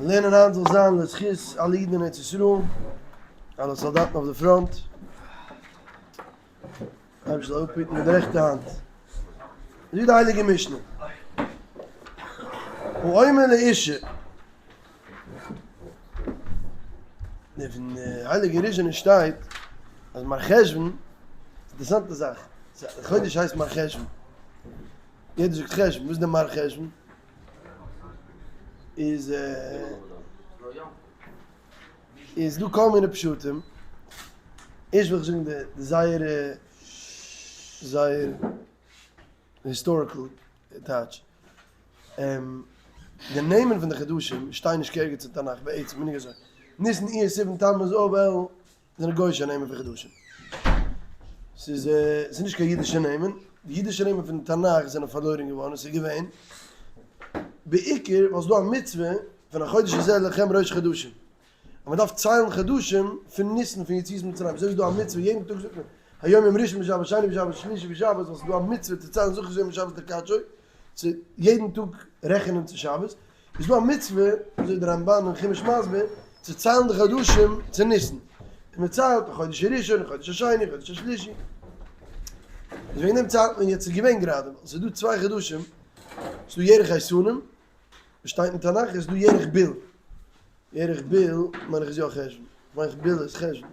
לערנען היינט זאל זיין לזכות אלע אידן אין ארץ ישראל, אלע סאלדאטן אויף די front, אייבערשטער זאל אפהיטן מיט די רעכטע האנט. זאגט די הייליגע משנה, האומר לאישה, די פון די הייליגע ריזשינער שטייט אז מרחשוון, אינטערעסאנטע זאך, די חודש הייסט מרחשוון, יעדער זאגט חשוון, וואס איז די מרחשוון? איז איז דא כל מיני פשטים, ערשט וויל איך זאגן די זייער זייער historical טייטש, די נעמען פון די חדשים שטייען נישט ערגעץ אין תנך בעצם, מנהג אזוי, ניסן אייר סיוון תמוז אב אלול זענען גוי'אישע נעמען פון חדשים. ס'איז ס'איז נישט קיין אידישע נעמען, די אידישע נעמען פון תנך זענען פארלוירן געווארן, עס איז געווען בעיקר ווייל ס'איז דא א מצוה פון החודש הזה לכם ראש חדשים, אז מ'דארף ציילן חדשים פון ניסן פון יציאת מצרים, אזוי איז דא א מצוה יעדן טאג זאגט מען היום יום ראשון בשבת שני בשבת שלישי בשבת, ווייל ס'איז דא א מצוה צו ציילן זכור את יום השבת לקדשו, צו יעדן טאג רעכענען צו שבת, איז דא א מצוה, אזוי די רמבן אין חומש מסביר, צו ציילן די חדשים צו ניסן, און מען ציילט החודש הראשון, החודש השני, החודש השלישי, איז וועגן דעם ציילט מען יעצט, ס'איז געווען גראדע, ווייל ס'איז דא צוויי חדשים, ס'איז דא ירח האיתנים, וואס שטייט אין תנך, און ס'איז דא ירח בול, ירח בול מיין איך איז יא חשוון, מיין איך בול איז חשוון,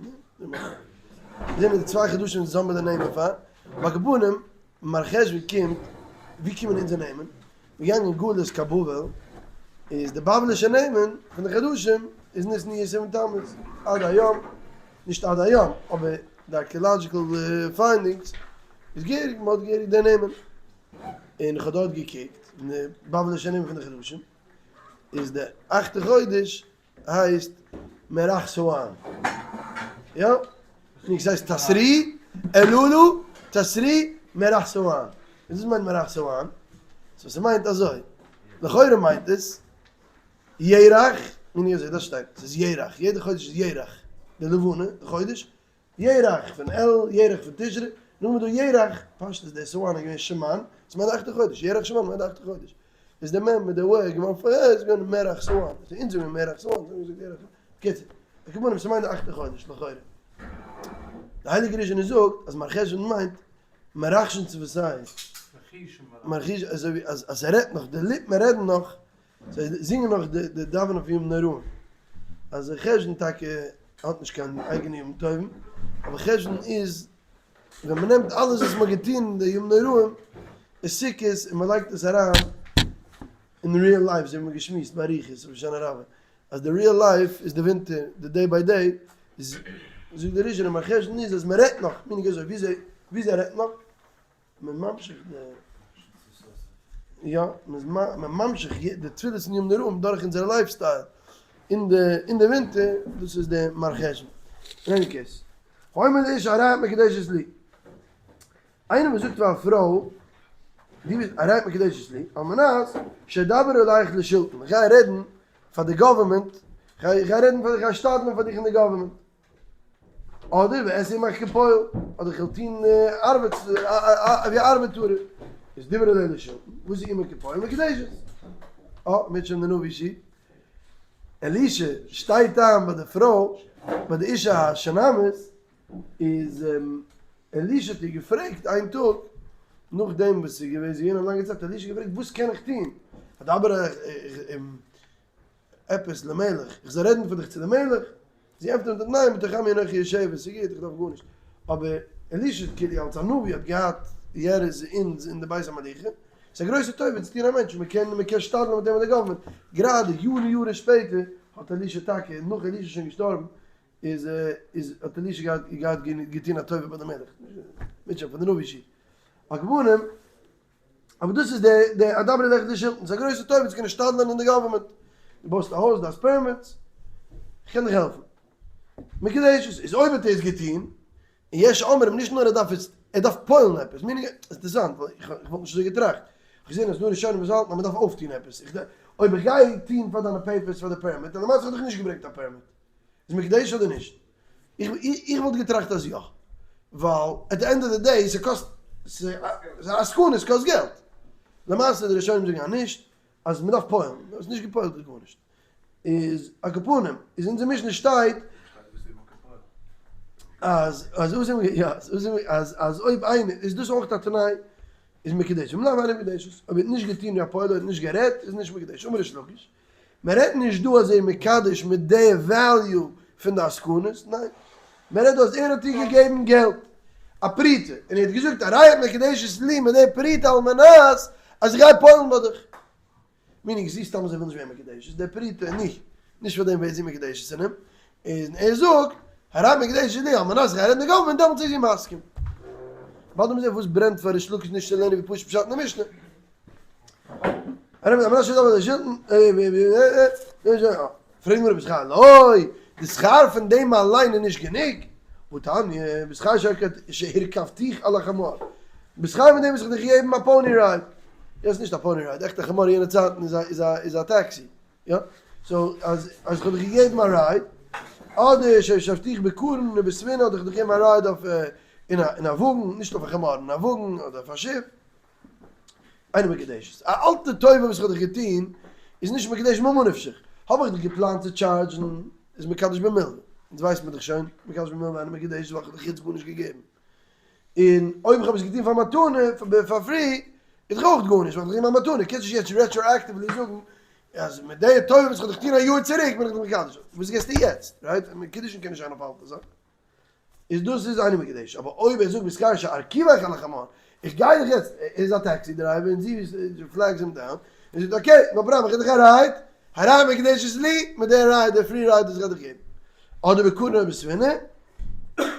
זענען די צוויי חדשים וואס האבן די נעמען פאר, על כל פנים, מרחשוון קומט, ווי קומען אונזער נעמען? מיר געגאנגען אין גלות קיין בבל, איז די בבלישע נעמען פון די חדשים איז ניסן אייר סיוון תמוז, עד היום, נישט עד היום, אבער די archaeological findings איז געהעריג, מען האט געהעריג די נעמען, און איך האב דארט געקוקט אין די בבלישע נעמען פון די חדשים, איז די אכטע חודש הייסט מרחשוון. יא? נישט ס'הייסט תשרי, אלול, תשרי, מרחשוון. וואס מיינט מרחשוון? so ס'מיינט אזוי, לכאורה מיינט עס ירח, נו נישט אזוי, דאס שטייט, ס'איז ירח, יעדע חודש איז ירח, די לבנה, די חודש, ירח פון אלול, ירח פון תשרי, נאכדעם איז דא ירח, פשטות דער סואן איז געווען שמן, ס'מיינט די אכטע חודש, ירח שמן מיינט די אכטע חודש, איז די מ' מיט די ו' געווארן פאר ע איז געווארן מרח סואן, סאו אונז זאגן מיר מרח סואן, זיי האבן געזאגט ירח סואן, בקיצור, על כל פנים ס'מיינט די אכטע חודש לכאורה. די הייליגע ריזשינער זאגט אז מרחשון מיינט מרחשן צו וואס מרחיש אזוי ווי אז אז ס'רעדט נאך, די ליפן רעדן נאך, זיי זינגען נאך די די דאווענען פון ימים נוראים, אז חשון טאקע האט נישט קיין אייגענע ימים טובים, אבער חשון איז ווען מען נעמט אלעס וואס מען האט געטון אין די ימים נוראים און סוכות און מען לייגט עס אריין אין real life, אזוי ווי מען האט געשמועסט באריכות אויף הושענא רבה, אז די real life איז די ווינטער, די day by day, איז זאגט דער ריזשינער מרחשון איז אז מען רעדט נאך, meaning אזוי, וויאזוי וויאזוי רעדט נאך? מען ממשיך די יא, מען איז ממשיך די תפילות אין ימים נוראים דורך אונזערע life style אין די אין די ווינטער, דאס איז די מרחשון. אין any case, האומר לאשה הרי את מקודשת לי, איינער וואס זאגט פאר א פרוי דו ביסט הרי את מקודשת לי, על מנת שאדבר עליך לשלטון, איך גיי רעדן פאר די government, איך גיי רעדן פאר, איך גיי שתדל'ן פאר דיך אין די government. אדער ואעשה עמך כפועל, אדער כ'וועל טון ארבעט ווי א ארבעטארער, איז דברי אליה לשלטון, וואס איז עמך כפועל? מקודשת. אה, מ'האט שוין די נביא שי. אלישע שטייט איין ביי די פרוי, ביי די אישה השונמית, איז אלישע האט איר געפרעגט איין טאג, נאכדעם וואס ס'איז געווען, זי איז געווען א לאנגע צייט, האט אלישע געפרעגט וואס קען איך טון? אדבר עפעס למלך, איך זאל רעדן פאר דיך צו די מלך? זי ענטפערט אים ניין, בתוך עמי אנכי יושבת, ס'איז גוט, איך דארף גארנישט. אבער אלישע כאילו אלס א נביא האט געהאט יערעס אונז אין די בית המלוכה, ס'איז א גרויסע טובה צו טון א מענטש, מ'קען מ'קען שתדל'ן מיט אים אין די government. גראדע יארן יארן שפעטער האט אלישע טאקע, נאך אלישע איז שוין געשטארבן, איז איז האט אלישע געהאט געהאט געטון א טובה ביי די מלך, מיט פון די נביא שי. על כל פנים. אבער דאס איז די די אדבר אליך לשלטון, ס'איז א גרויסע טובה צו קענען שתדל'ען אין די government, דו בויסט א הויז דארפסט permits, איך קען דיך העלפן. מקודשת איז אויב האט ער עס געטון, און יש אומרים נישט נאר ער דארף עס, ער דארף פועל'ן עפעס, meaning, ס'איז אינטערעסאנט ווייל איך וואלט נישט אזוי געטראכט, איך האב געזען אז ס'דא ראשונים וואס האלטן אז מ'דארף אויפטון עפעס, איך אויב איך גיי טון פאר דיינע papers פאר די permit, און למעשה האט דיך נישט געברענגט א permit, איז מקודשת אדער נישט? איך וואלט געטראכט אז יא, ווייל at the end of the day ס'קאסט, ס'איז א סכנה, ס'קאסט געלט. למעשה די ראשונים זאגן אז נישט, אז מ'דארף פועל'ן, אויב האסט נישט געפועל'ט איז גארנישט. איז על כל פנים, איז אונזער משנה שטייט אז אז יא אז אז אויב איינער איז דאס אויך א תנאי איז מקודשת, ואם לאו אינה מקודשת, אויב ער האט נישט געטון ווי א פועל און נישט גערעדט איז נישט מקודשת, אמר ריש לקיש, מען רעדט נישט דא אז ער איז מקדש מיט די value פון די עסקנות, ניין, מען רעדט דא אז ער האט איר געגעבן געלט, א פרוטה, און ער האט געזאגט הרי את מקודשת לי מיט די פרוטה על מנת אז איך גיי פועל'ן ביי דיך. meaning זי סתם אזוי וויל נישט ווערן מקודשת, די פרוטה נישט, נישט פאר דעם ווערט זי מקודשת צו אים, און ער זאגט, הרי מקודשת לי על מנת איך גיי רעדן די government דעמאלטס איז זי מסכים. באלד וועט מען זען וואס ברענט פאר ריש לקיש נישט צו לערנען ווי פשוט פשט אין די משנה. פרעגט גמרא בשכר לא, די שכר פון דעם אליין איז נישט גענוג, והתניא, בשכר שהרכבתיך על החמור, בשכר פון דעם וואס איך האב דיך געגעבן א pony ride, יא ס'איז נישט א pony ride, עכט א חמור יענע צייטן איז א טעקסי, יא, so אז איך האב דיך געגעבן א ride, אדער שהושבתיך בקרון ובספינה אדער איך האב דיך געגעבן א ride אויף אין א וואגן, נישט אויף א חמור, אין א וואגן אדער אויף א שיף. אינה מקודשת. א אלטע טובה וואס איך האב דיך געטון איז נישט מקודש ממה נפשך. האב איך דיך געפלאנט צו טשארדזשן איז מקדש במלוה. אונז ווייסט מען דאך שוין, מקדש במלוה אינה מקודשת ווייל איך האב דיך יעצט גארנישט געגעבן. און אויב איך האב עס געטון פאר מתנה, פאר free, איז דאך אויך גארנישט ווייל איך האב דיך געגעבן א מתנה. קענסט נישט יעצט retroactively זאגן אז מיט די טובה וואס איך האב דיך געטון א יאר צוריק בין איך דיך מקדש. וואס געסטו יעצט? right? קידושין קען נישט זיין אויף אלטע זאכן. איז דאס איז אינו מקודשת, אבער אויב ער זאגט בשכר שארכיבך על החמור, איך גיי דיך יעצט, ער איז א taxi driver און זי flags אים down, און זאגט okay, no problem, איך גיב דיך א ride, הרי מקודשת לי, מיט די ride, די free ride וואס איך גיי דיך געבן, אדער בקרון או בספינה,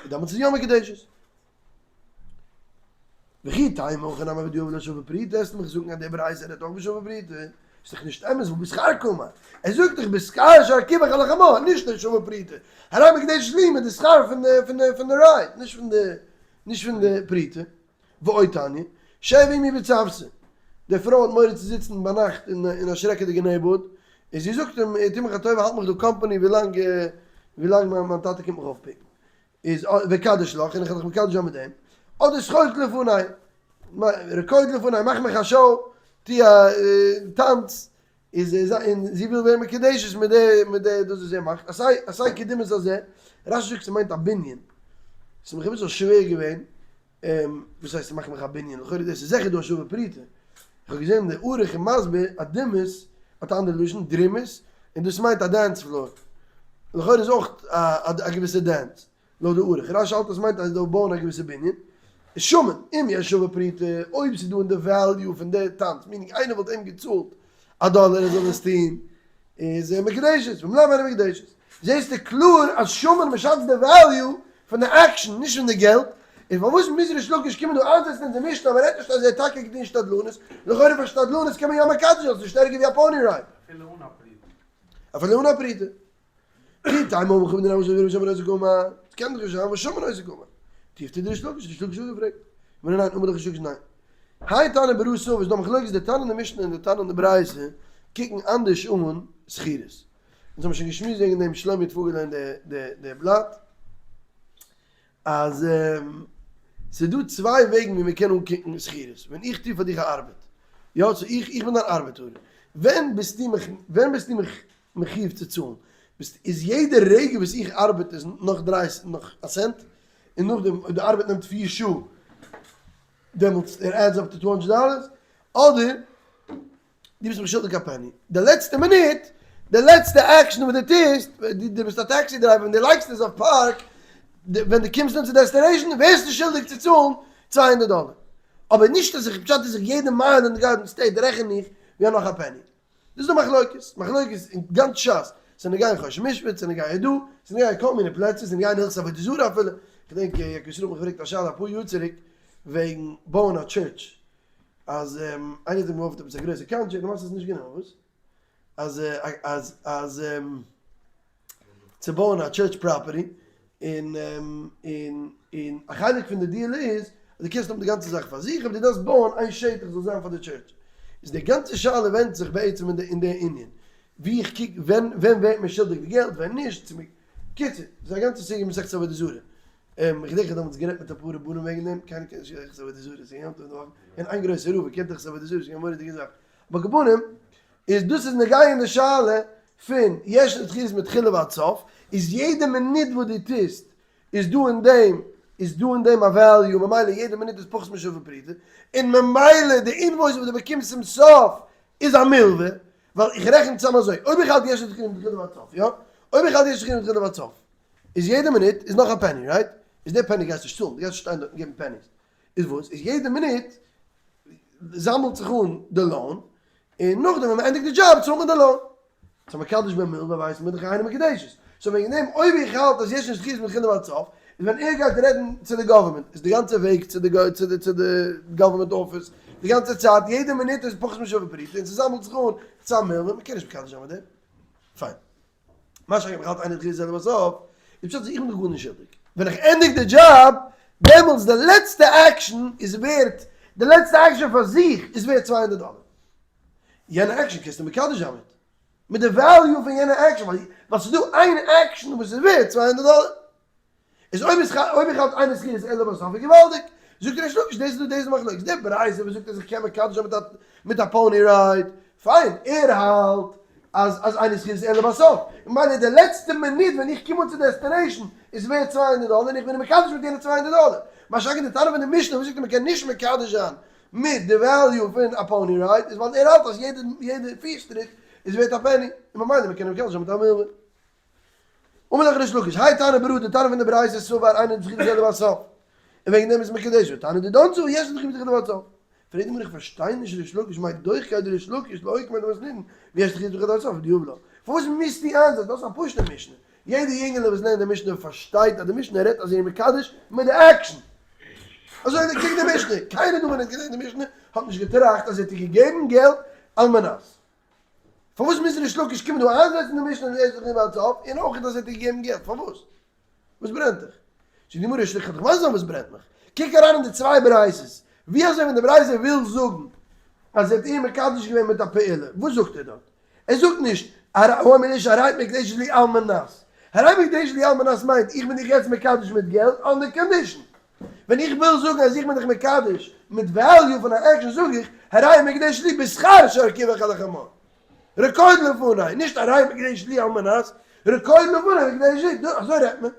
דעמאלטס איז יא מקודשת. וכי תימא הכא נמי בדיעבד לא שווה פרוטה, וועסטו מיך זאגן אז די ברייתא רעדט אויך בשווה פרוטה? איז דאך נישט אמת והא בשכר קאמר, ער זאגט דאך בשכר שארכיבך על החמור, נישט די שווה פרוטה, הרי מקודשת לי מיט די שכר פון די פון די פון די ride, נישט פון די נישט פון די פרוטה. ועוד תניא, שב עמי בצוותא, די פרוי האט מורא צו זיצן ביינאכט אין א שרעקעדיגע neighborhood, און זי זאגט אים, טו מיך א טובה האלט מיך דא company ווילאנג ווילאנג מיין טאטע קומט מיך אויפפיקן. איז ואקדש לך, און איך וועל דיך מקדש זיין מיט דעם, אדער שחוק לפני, רקוד לפני, מאך מיך א show, טו א טאנץ, איז און זי וויל ווערן מקודשת מיט די מיט די דאס וואס ער מאכט, עשה עשה קדימות הזה, רשי זאגט ס'מיינט א בנין, ס'איז מיך אביסל שווער געווען, וואס הייסט מאך מיך א בנין, לכאורה דאס איז זיכער דא א שווה פרוטה, איך האב געזען די ערוך איז מסביר אז דימוס האט א אנדערע לשון, דרימוס, און דאס מיינט א dance floor, לכאורה איז אויך א געוויסע dance, לויט די ערוך, רשי האלט אז מיינט אז דא בויען א געוויסע בנין, איז שמין, אם יש שווה פרוטה, אויב ס'איז דא אין די value פון די טאנץ, meaning איינער וואלט אים געצאלט א דאלער ער זאל עס טון, איז מקודשת, ואם לאו אינה מקודשת. זעסטו קלאר אז שמין מ'שאצט די value פון די עקשן, נישט פון די געלט, און פארוואס מוז ריש לקיש קומען דא איינזעצן אונזער משנה אז מ'רעדט נישט אז ער האט טאקע געטון שתדלנות, לכאורה פאר שתדלנות קען מען יא מקדש זיין, ס'איז שטערקער ווי א pony ride. אפילו אן א פרוטה. אפילו אן א פרוטה. כי תימא הכא בדרבה שמעון שמעון עוסק גמר, ס'קען דאך נישט זיין וואס שמעון עוסק גמר. תיובתא דריש לקיש, ריש לקיש האט געפרעגט. אמר ניין, אמר לך ריש לקיש ניין. האי תנא ברסא איז דא מחלוקת די תנא אין די משנה און די תנא אין די ברייתא קוקן אנדערש אן שכירות. אונז האבן שוין געשמועסט וועגן דעם, שלומי האט פארגעליינט די בלאט, אז ס'איז דא צוויי וועגן ווי מ'קען אנקוקן שכירות, ווען איך טו פאר דיך א ארבעט, יא, so איך איך בין דיין ארבעטאר, ווען ביסטו מיך ווען ביסטו מיך מחיוב צו צאלן? ביסט איז יעדע רגע וואס איך ארבעט איז נאך דריי נאך א סענט, און נאכדעם אויב די ארבעט נעמט פיר שעה דעמאלטס it adds up to 200 דאלער, אדער דו ביסט מיך שולדיג א פעני. די לעצטע מינוט, די לעצטע עקשן וואס דו טוסט, דו ביסט א taxi driver ווען דו לייגסט עס אויף park, ווען דו קומסט אן צו destination ווערסטו שולדיג צו צאלן 200 דאלער. אבער נישט אז איך, פשט איז איך יעדע מייל אין די גארדען סטעיט רעכן איך ווי א נאך א פעני. דאס איז די מחלוקת. מחלוקת אין גאנץ שס. ס'איז נוגע אין חושן משפט, ס'איז נוגע דא, ס'איז נוגע אין כל מיני פלעצער, ס'איז נוגע אין הלכות עבודה זרה אפילו. כ'דענק יעקב ישראל האט מיך געפרעגט א שאלה אפאר יאר צוריק וועגן בויען א church. אז איינער האט אים געאפערט עפעס א גרויסע contract, למעשה איז נישט גענומען, וואס? אז אז אז צו בויען א church property, און און און א חלק פון די deal איז אז דו קענסט האבן די גאנצע זאך פאר זיך, אבער דו דארפסט בויען איין שטח זאל זיין פאר די church. איז די גאנצע שאלה ווענדט זיך בעצם אין די אין די ענין, ווי איך קוק ווען ווען ווערט מען שולדיג די געלט ווען נישט, צו קיצור, ס'איז א גאנצע סוגיא מסכת עבודה זרה. איך געדענק איך האב דעמאלטס גערעדט מיט אפאר רבנים וועגן דעם, קיינער קען נישט הלכות עבודה זרה, ס'איז געווען און איין גרויסער רב ער קען הלכות עבודה זרה, ס'איז געווען א מורא'דיגע זאך. אבער על כל פנים, איז דאס איז נוגע אין די שאלה פון ישנה דחיות מתחילה ועד סוף, איז יעדע מינוט וואס דו טוסט איז דא אין דעם איז דא אין דעם א value, ממילא יעדע מינוט איז פחות משווה פרוטה, און ממילא די invoice וואס דו באקומסט צום סוף איז א מלווה, ווייל איך רעכן צאם אזוי, אויב איך האלט ישנה דחיות מתחילה ועד סוף, יא? אויב איך האלט ישנה דחיות מתחילה ועד סוף, איז יעדע מינוט איז נאך א penny, right? איז די penny גייסטו נישט צאלן, דו גייסט נישט שטיין דארט און געבן pennies. איז וואס? איז יעדע מינוט זאמלט זיך אן די loan, און נאכדעם ווען מ'ענדיגט די דזשאב צאלט מען די loan. סאו מקדש במלוה ווייסן מיר דאך אינה מקודשת. so וועגן דעם אויב איך האלט אז יש נישט דחיות מתחילה ועד סוף, איז ווען ער גייט רעדן צו די government, איז די גאנצע וועג צו די צו די צו די government office, די גאנצע צייט, יעדע מינוט איז פחות משווה פרוטה, און ס'זאמלט זיך אן צו א מלוה, מ'קען נישט מקדש זיין מיט דעם. פיין. מה שאין כן איך האלט אינה דחויה אלא בסוף, איז פשט אז איך בין דאך גארנישט שולדיג. ווען איך ענדיג די דזשאב, דעמאלטס די לעצטע עקשן איז ווערט, די לעצטע עקשן פאר זיך איז ווערט 200 דאלער. יענע עקשן קענסטו מקדש זיין מיט, מיט די value פון יענע עקשן, ווייל ס'איז דא איין עקשן וואס איז ווערט 200 דאלער. איז אויב איז אויב איך האלט אינה זכירות אלא בסוף איז געוואלדיג. זאגט ריש לקיש, דאס איז דא דאס איז מחלוקת. די ברייתא וואס זאגט אז איך קען מקדש זיין מיט א מיט א pony ride, פיין, ער האלט אז אז אינה זכירות אלא בסוף. ממילא די לעצטע מינוט ווען איך קום אן צו destination איז ווערט 200 דאלער און איך בין מקדש מיט יענע 200 דאלער. מה שאין כן די תנא פון די משנה וואס זאגט אז מען קען נישט מקדש זיין מיט די value פון א pony ride איז ווייל ער האלט אז יעדע יעדע פיס טריט איז ווערט א penny און ממילא מען קען מקדש זיין מיט א מלוה. אמר לך ריש לקיש, האי תנא ברא, די תנא פון די ברייתא סבר אינה דחויה אלא בסוף, און וועגן דעם איז מקדש, ותנא דידן סבר ישנה דחויה מתחילה ועד סוף. פרעגט די גמרא איך פארשטיי נישט ריש לקיש מאי דוחקיה דריש לקיש לאוקמיה דמתניתין וישנה דחויה מתחילה ועד סוף דיהב לה. פארוואס מוזטו איינזעצן? דאס איז א פשוט'ע משנה, יעדע יונגעלע וואס לערנט די משנה פארשטייט אז די משנה רעדט אז ער איז מקדש מיט די עקשן. אזוי קוקט די משנה, קיינער דא ווען ער האט געלערנט די משנה האט נישט געטראכט אז ער האט איר געגעבן געלט על מנת. פארוואס מוז ריש לקיש קומען דא איינזעצן די משנה און ער זיך נעמען אלס אויף, און אויך אז ער האט איר געגעבן געלט, פארוואס? וואס ברענט דיך? זאגט די גמרא, ריש לקיש, כ'ווייס דאך וואס ברענט מיך, קוק אריין אין די צוויי ברייתות, ווי אזוי ווען די ברייתא וויל זאגן אז ער האט איר מקדש געווען מיט א פעולה, וואס זאגט ער דארט? ער זאגט נישט, האומר לאשה הרי את מקודשת לי על מנת, הרי את מקודשת לי על מנת מיינט איך בין דיך יעצט מקדש מיט געלט אן די condition, ווען איך וויל זאגן אז איך בין דיך מקדש מיט value פון א עקשן זאג איך, הרי מקודשת לי בשכר שארכיבך על החמור. רקוד לפני, נישט הרי מקודשת לי על מנת, רקוד לפני מקודשת לי, אזוי רעדט מען.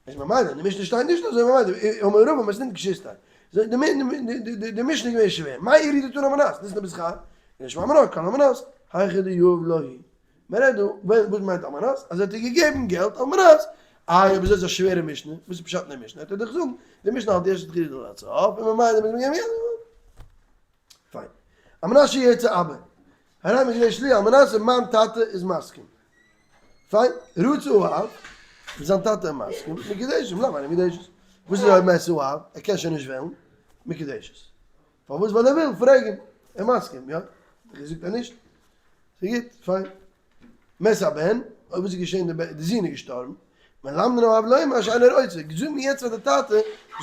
איז ממילא, די משנה שטייט נישט אזוי ממילא, אמר רבא מתניתין קשיתיה. די משנה איז געווען שווער, מאי איריא דתני על מנת, ליתנה בשכר, שמע מינה כל על מנת, היכא דיהב לה הוא. מען רעדט דא, וואס מיינט על מנת? אז ער האט איר געגעבן געלט על מנת. איי אויב אזוי איז א שווערע משנה, וואס איז פשט אין די משנה? וועט ער דאך זאגן, די משנה האלט ישנה דחויה אלא בסוף, און ממילא מוז מען געבן געלט. פיין. על מנת שירצה אבא. הרי מקודשת לי על מנת אויב מיין טאטע איז מסכים. פיין. רצה האב, אויב זיין טאטע איז מסכים, מקודשת, אם לאו אינה מקודשת. וואס איז אויב מת האב, ער קען שוין נישט וועלן, מקודשת. פארוואס? ווייל ער וויל פרעגן, ער מסכים, יא? דער זאגט אז נישט. ס'גוט, פיין. מת הבן, אויב וואס איז געשען די זון איז געשטארבן, מלמדין האב לומר שאינו רוצה, זאג מיר יעצט פאר די טאטע,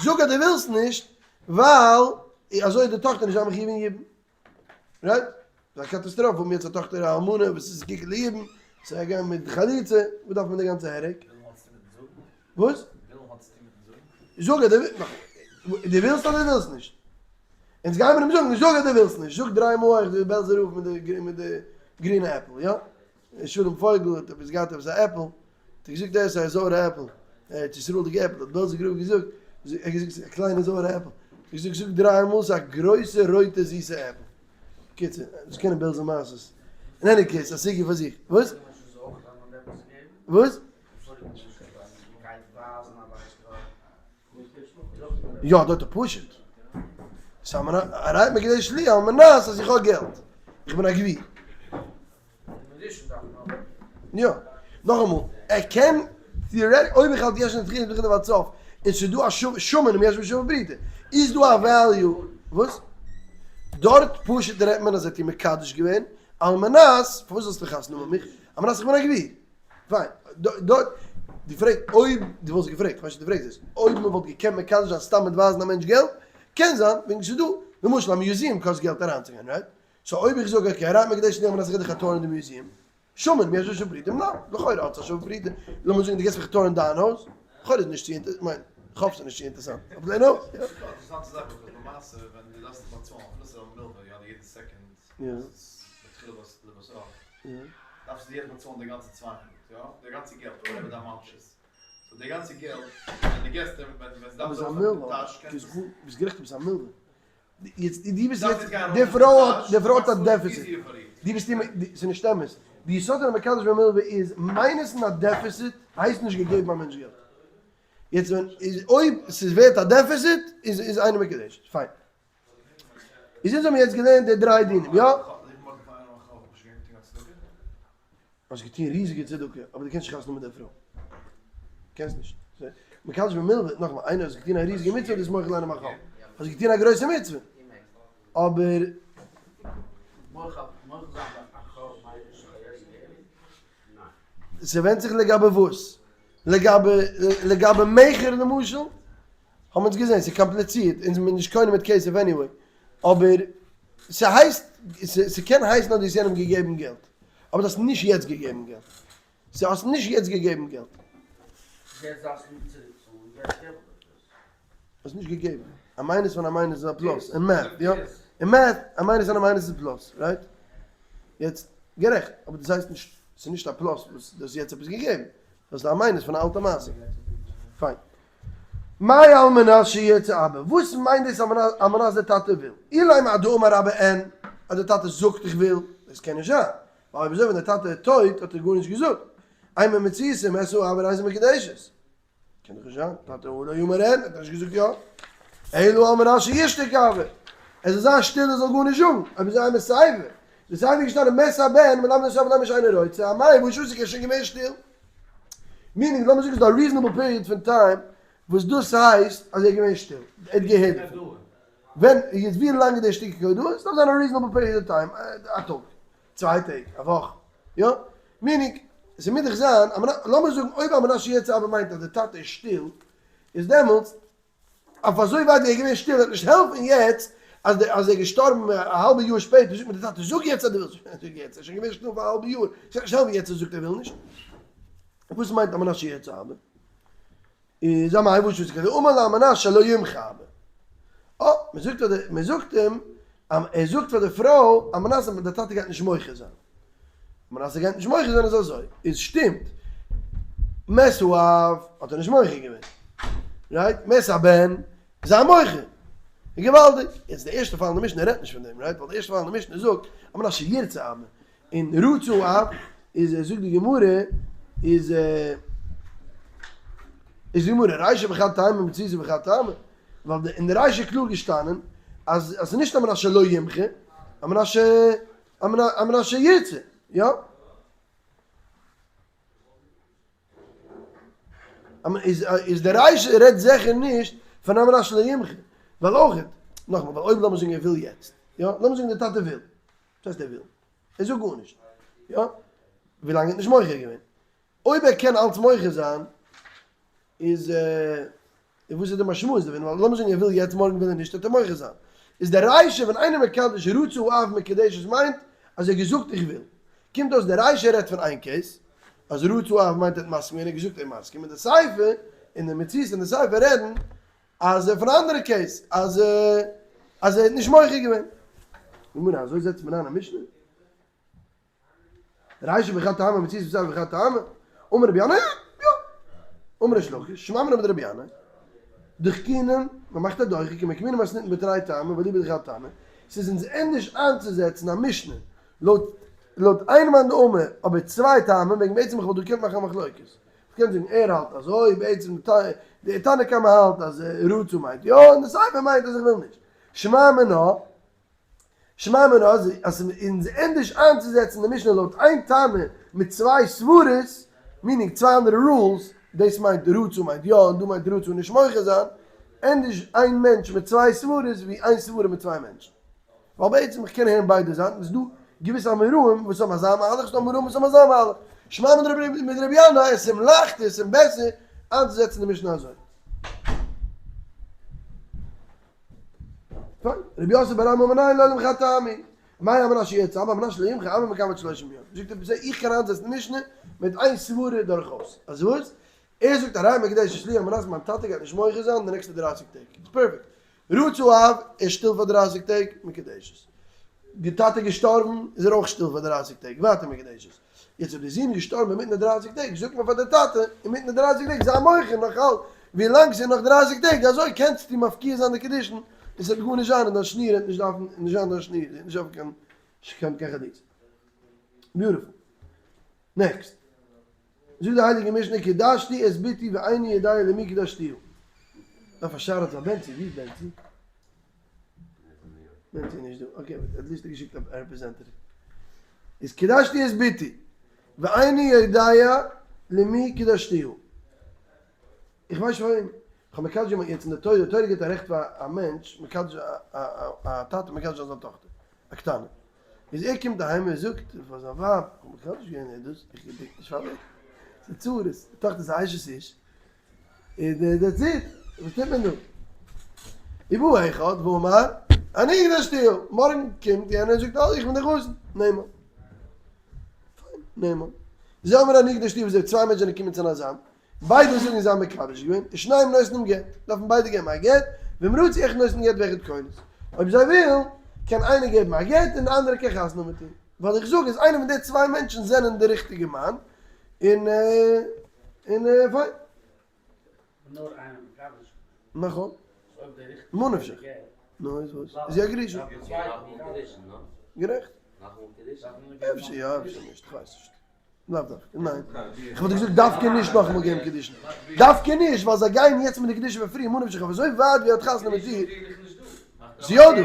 זאג אז דו ווילסט נישט, ווייל אזוי איז די טאכטער נישט זיין מחיוב אין יבום. right? ס'איז א קאטאסטראפע, האבן יעצט א טאכטער א אלמנה וואס איז זקוק ליבום, זיי גייען מיט חליצה, וואס דארף מען די גאנצע headache? וואס? זאג אז דו ווילסט אדער דו ווילסט נישט? אונז גיימיר אים זאגן, זאג אז דו ווילסט נישט, זאג דריי מאל אויך די בעלזער רב מיט די גרינע עפל, יא? שלום פויגל האט עפעס געהאט עפעס א עפל, האט ער געזאגט עס איז א זויערע עפל, ארץ ישראל'דיגע עפל, האט בעלזער רב געזאגט, ער האט געזאגט ס'איז א קליינע זויערע עפל, האט ער געזאגט זאג דריי מאל ס'איז א גרויסע רויטע זיסע עפל. קיצור, זיי קענען בעלזער מעשות. אין any case, א סוגיא פאר זיך. וואס? וואס? יא, דארט איז פשוט. הרי מקודשת לי על מנת אז איך האב געלט. איך בין א גביר. יא. נאכאמאל, ער קען theoretically, אויב איך האלט ישנה דחויה מתחילה ועד סוף, און ס'איז דא א שמין אם יש בו שווה פרוטה, איז דא א value, וואס? דארט פשוט רעדט מען אז ער האט איר מקדש געווען, על מנת, פארוואס זאלסטו חתונה האבן מיט מיך? על מנת איך בין א גביר. פיין. דארט, דו פרעגסט אויב, דו וואלסט געפרעגט, כ'ווייס נישט דו פרעגסט דאס, אויב מען וואלט געקענט מקדש זיין סתם מיט ווייזן א מענטש געלט, קען זיין, וועגן ס'איז דא, למשל א museum קאסט געלט אריינצוגיין, right? so אויב איך זאג okay, הרי את מקודשת לי על מנת איך גיב דיך א tour אין די museum, שמין אם יש בו שווה פרוטה, ניין, לכאורה האט עס א שווה פרוטה, לאמיר זאגן דו גיבסט מיך א tour אין דיין הויז, לכאורה איז נישט צו אינטער, כ'מיין, כ'האף ס'איז נישט צו אינטערסאנט, אבער לערן אויס, יא. אינטערעסאנטע זאך because למעשה ווען דו דארפסט באצאלן אפילו ס'איז א מלווה יא יעדע סעקונד איז מתחילה לבסוף. דארפסטו יעצט באצאלן די גאנצע 200, יא? די גאנצע געלט, whatever די amount איז. So די גאנצע געלט, ווען די געסט אים, ווען ווען ס'דארף אבער ס'איז א ארויס פון די מלווה, טאש, קענסט ביסט ביסט גערעכט אבער ס'איז א מלווה. יעצט די ביסט יעצט, די דארף יעצט גיין ארויס פרוי פון די האט, טאש, די פרוי האט א מאכסט עס deficit. easier פאר איר. די ביסט אים, ס'איז נישט אמת. די יסוד פון א מקדש במלווה איז minus ן א deficit הייסט נישט געגעבן א מענטש געלט. יעצט ווען איז אויב ס'איז ווערט א deficit איז איז אינו מקודשת. פיין. איז אונז האבן יעצט געלערנט די דריי דינים, יא? האסט געטון ריזיגע צדקה, אבער דו קענסט נישט חתונה מיט די פרוי. קענסט נישט. מקדש במלווה, נאכאמאל, איינער האט געטון א ריזיגע מצוה, דאס מוחל איינעם א חוב. האסט געטון א גרויסע מצוה, אבער. ס'ווענדט זיך לגבי וואס. לגבי לגבי מכר למשל, האבן אונז געזען, ס'איז קאמפליצירט, אונז זעמיר נישט קונה מיט כסף anyway, אבער ס'הייסט, ס'קען הייסן אז דו האסט יענעם געגעבן געלט, אבער דו האסט נישט יעצט געגעבן געלט. ס'האסט נישט יעצט געגעבן געלט. יעצט דארפסטו אים צוריקצאלן, יעצט געב איך דיר עס. האסט נישט געגעבן. א minus פון א minus איז א plus, אין math, יא? אין math, א minus פון א minus איז plus, right? יעצט, גערעכט, אבער דאס הייסט נישט, ס'איז נישט א plus וואס דו האסט יעצט עפעס געגעבן. דאס איז א minus פון א אלטע מעשה. פיין. מאי על מנת שירצה אבא? וואס מיינט דאס על מנת דער טאטע וויל? אילימא דאמר אבא אין, אז דער טאטע זאגט איך וויל, דאס קען נישט זיין, ווייל אויב אזוי ווען דער טאטע איז טויט האט ער גארנישט געזאגט, אימא מציעתא מת האב הרי זו מקודשת. קען דאך נישט זיין, טאטע הא לא אמר אין, האט ער נישט געזאגט יא. אלא על מנת שישתוק אבא, ער זאל זיין שטיל ער זאל גארנישט זאגן, אויב אזוי אימא סיפא, די סיפא איז געשטאנען מת הבן מלמד את האב למה שאינו רוצה, אמאי והא שתיק ער איז שוין געווען שטיל. meaning לאמיר זאגן ס'איז דא א reasonable period פון time וואס דאס הייסט אז ער איז געווען שטיל, ער האט געהערט דערפון. ווען, יעצט ווי לאנג איז די שתיקה כהודאה? ס'דארף זיין א reasonable period of time, א טאג, 2 טעג, א וואך, יא? meaning, ס'מוז דאך זיין, לאמיר זאגן אויב על מנת שירצה אבא מיינט אז די טאטע איז שטיל, איז דעמאלטס אויף אזוי ווייט ווי ער איז געווען שטיל וועט נישט העלפן יעצט אז די אז ער איז געשטארבן א האלבע יאר שפעטער זאגט מען די טאטע זאג יעצט אז דו ווילסט זאג יעצט ער איז שוין געווען שטיל פאר א האלבע יאר ס'וועט נישט העלפן יעצט ער זאגט ער וויל נישט. וואס מיינט על מנת שירצה אבא? איז אמאי וואס איז כזה אמר על מנת שלא ימחה אבא. אה, מען זאגט פאר די מען זאגט אים אז ער זאגט פאר די פרוי על מנת אז די טאטע גייט נישט מוחה זיין. על מנת ער גייט נישט מוחה זיין איז אזוי, איז שטימט, מת האב האט ער נישט מוחה געווען, right? מת הבן איז ער מוחה, געוואלדיג, יעצט די ערשטע פאל אין די משנה רעדט נישט פון דעם, right? ווייל די ערשטע פאל אין די משנה זאגט על מנת שירצה אבא, און רצה האב איז זאגט די גמרא איז איז די גמרא רישא בחד טעמא ומציעתא בחד טעמא, ווייל אין די רישא איז קלאר געשטאנען אז אז ס'איז נישט על מנת שלא ימחה, על מנת ש על מנת שירצה, יא? איז די רישא רעדט זיכער נישט פון על מנת שלא ימחה, ווייל אויך, נאכאמאל, ווייל אויב לאמיר זאגן ער וויל יעצט, יא? לאמיר זאגן די טאטע וויל, וואס הייסט ער וויל? ער זאגט גארנישט, יא? ווילאנג ער האט נישט מוחה געווען. אויב ער קען אלץ מוחה זיין, איז וואס איז די משמעות דערפון? ווייל לאמיר זאגן ער וויל יעצט מארגן וויל ער נישט וועט ער מוחה זיין. איז די רישא ווען איינער מקדש רצה האב מקודשת מיינט אז ער האט געזאגט איך וויל. קומט אויס די רישא רעדט פון איין case אז רצה האב מיינט ער האט מסכים געווען ער האט געזאגט ער איז מסכים און די סיפא און די מציעתא און די סיפא רעדן אז פון א אנדערע case אז אז ער האט נישט מוחה געווען. גמרא אזוי זעצט מען איין א משנה? רישא בחד טעמא מציעתא וסיפא בחד טעמא, אמר רבי ינאי, יא! אמר ריש לקיש, שמע מינה מדרבי ינאי, דחקינן, מען מאכט א דוחק כמוקמינן מתניתין בתרי טעמי ואליבא דחד טעמא, ס'איז אונז ענדערש איינצוזעצן א משנה לויט לויט איין מאן דאמר אבער צוויי טעמים, וועגן בעצם איך וואלט דא געקענט מאכן א מחלוקת, איך קען זאגן ער האלט אזוי, בעצם די תנא קמא האלט אז רצה מיינט יא און די סיפא מיינט אז איך וויל נישט, שמע מינה שמע מינה אז עס איז אונז ענדערש איינצוזעצן די משנה לויט איין תנא מיט צוויי סברות, meaning צוויי אנדערע rules, דאס מיינט רצה מיינט יא און דא מיינט רצה נישט מוחה זיין, ענדערש איין מענטש מיט צוויי סברות ווי איין סברה מיט צוויי מענטשן. ווייל בעצם איך קען הערן ביידע זייטן, ס'איז דא געוויסע אמוראים וואס האבן אזא מהלך, ס'איז דא אמוראים וואס האבן אזא מהלך. שמע מינה מדרבי ינאי, עס איז אים לייכטער, עס איז אים בעסער איינצוזעצן די משנה אזוי. פיין, רבי יוסף בר אמי אמר ניין לעולם חד טעמא, מאי על מנת שירצה אבא על מנת שלא ימחה אבא מקבל 30 יום. זאגט ער איך קען איינזעצן די משנה מיט איין סברה דורכאויס. אז וואס? ער זאגט הרי מקודשת לי על מנת מיין טאטע גייט נישט מוחה זיין די נעקסטע 30 טעג. איטס פערפעקט. רצה האב, ער איז שטיל פאר 30 טעג, מקודשת. די טאטע איז געשטארבן איז ער אויך שטיל פאר דרייסיג טעג, ווייטער מקודשת. יעצט אויב די זון איז געשטארבן אינמיטן די דרייסיג טעג, זאגט מען פאר די טאטע, אינמיטן די דרייסיג טעג זיי מוחל נאך אלץ, ווי לאנג ס'איז נאך דרייסיג טעג, אזוי קענסטו מפקיע זיין די קידושין, און ס'וועט גארנישט זיין, און דיין שניר וועט נישט דארפן, נישט זיין דיין שניר, זי וועט נישט דארפן קיין קיין חליצה. Beautiful. Next. זאגט די הייליגע משנה קידשתי את בתי ואיני יודע למי קידשתיה. דארף א שאלה פאר בענצי, ווי איז בענצי? בענצי איז נישט דא, okay, at least האט געשיקט א representative. איז קידשתי את בתי ואיני יודע למי קידשתיה. איך ווייס נישט פארוועם. איך האב מקדש געווען יעצט אין די תורה, די תורה גיבט א רעכט פאר א מענטש מקדש א טאטע מקדש זיין זיין טאכטער, א קטנה. איז ער קומט אהיים און זאגט פאר זיין ווייב, איך האב מקדש געווען איר דאס, איך געדענק נישט פארוועם. ס'איז צרות, די טאכטער איז א אשת איש, און that's it, וואס טוט מען דא? ובא אחד ואמר, אני קדשתיה, מארגן קומט יענער און זאגט, אה, איך בין דער חתן, נאמן. פיין, נאמן. זה אומר אני קדשתיה וזה, צוויי מענטשן זענען געקומען צונאזאם, ביידע זאגן זיי האבן מקדש געווען, ושניהם נותנים גט, דארפן ביידע געבן א גט, ואם רצו אחד נותן גט ואחד כונס. אויב זיי ווילן, קען איינער געבן א גט און די אנדערע קען חתונה האבן מיט אים. ווייל איך זאג אז איינער פון די צוויי מענטשן זענען די ריכטיגע מאן, און און פיין. נאר איינער מקדש. נכון. מה נפשך. נו איז וואס? איז יא גרושה. גערעכט. אפשר יא אפשר נישט, כ'ווייס נישט. לאו דווקא, ניין. איך וואלט געזאגט דווקא נישט נאכאמאל געבן קידושין. דווקא נישט, ווייל זיי גייען יעצט מיט די קדושה פון פריער, מה נפשך, אויף אזוי ווייט ווי ער האט חתונה מיט איר. ס'איז יא דא.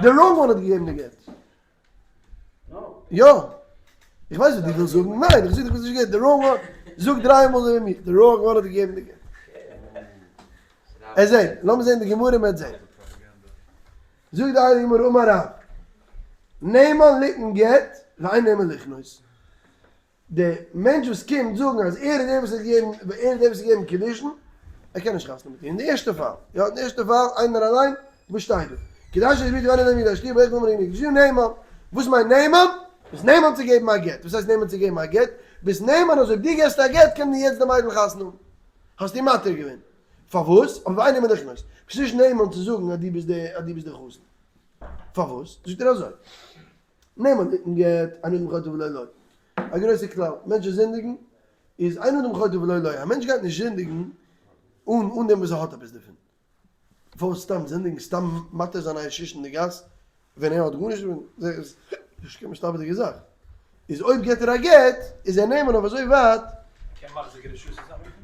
די wrong one האט געגעבן די גט. יא. איך ווייס וואס דו ווילסט זאגן. ניין, איך זאג דיך וואס נישט געהערט. די wrong one. זאג דריי מאל אזוי ווי מיר. די wrong one האט געגעבן די גט. ער זעט. לאמיר זען די גמרא מ'וועט זען. זאגט די הייליגע גמרא אמר רב, נאמן ליתן גט ואין נאמן לכנוס. די מענטש וואס קומט זאגן אז ער איז דער וואס האט געגעבן, ער איז דער וואס האט געגעבן קידושין, ער קען נישט חתונה מיט איר. אין די ערשטע פאל, יא, אין די ערשטע פאל, איינער אליין, וואס שטייט דא? קידשתי את בתי ואיני יודע למי קדשתיה ובא אחד ואמר אני קדשתיה נאמן. וואס מיינט נאמן? ביסט נאמן צו געבן א גט. וואס הייסט נאמן צו געבן א גט? ביסט נאמן אז אויב דו געבסט א גט קען יעצט די מיידל חתונה האבן. האסט איר מתיר געווען. פארוואס? אבער ואין נאמן לכנוס. ביסט נישט נאמן צו זאגן אז דו ביסט דער אז דו ביסט דער חתן. פארוואס? זאגט ער אזוי. נאמן ליתן גט, אין אדם חוטא ולא לו. א גרויסע כלל, מענטשן זינדיגן, איז אין אדם חוטא ולא לו. א מענטש גייט נישט זינדיגן אן אן דעם וואס ער האט עפעס דערפון. פארוואס סתם זינדיגן, סתם מתיר זיין א איש אין די גאס, ווען ער האט גארנישט דערפון, זיכער איז נישט קיין מסתבר'דיגע זאך. איז אויב געט ער א גט, איז ער נאמן אויף אזוי ווייט. קען מחזיק רשות זיין מיט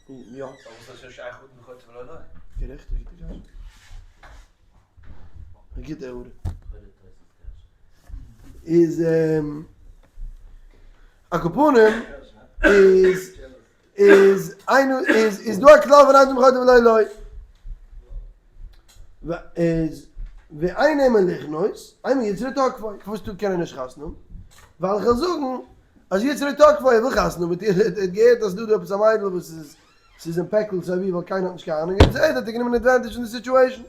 אים? יא. פארוואס איז נישט שייך אדם חוטא ולא לו? גערעכט, א גוטע קשיא. א גוטע הערה. איז על כל פנים איז איז איינער איז איז דא א כלל פון אין אדם חוטא ולא לו. איז ואין נאמן לכנוס, אימא יצרו תקפו, פארוואס טאר קען ער נישט חתונה האבן? ווייל איך וועל זאגן אז יצרו תקפו ער וויל חתונה האבן מיט איר, ער האט געהערט אז ס'דא דא עפעס א מיידל וואס איז ס'איז אין פעקל סיי ווי ווייל קיינער האט נישט קיין אהנונג און זעהט האט ער גענומען advantage פון די situation.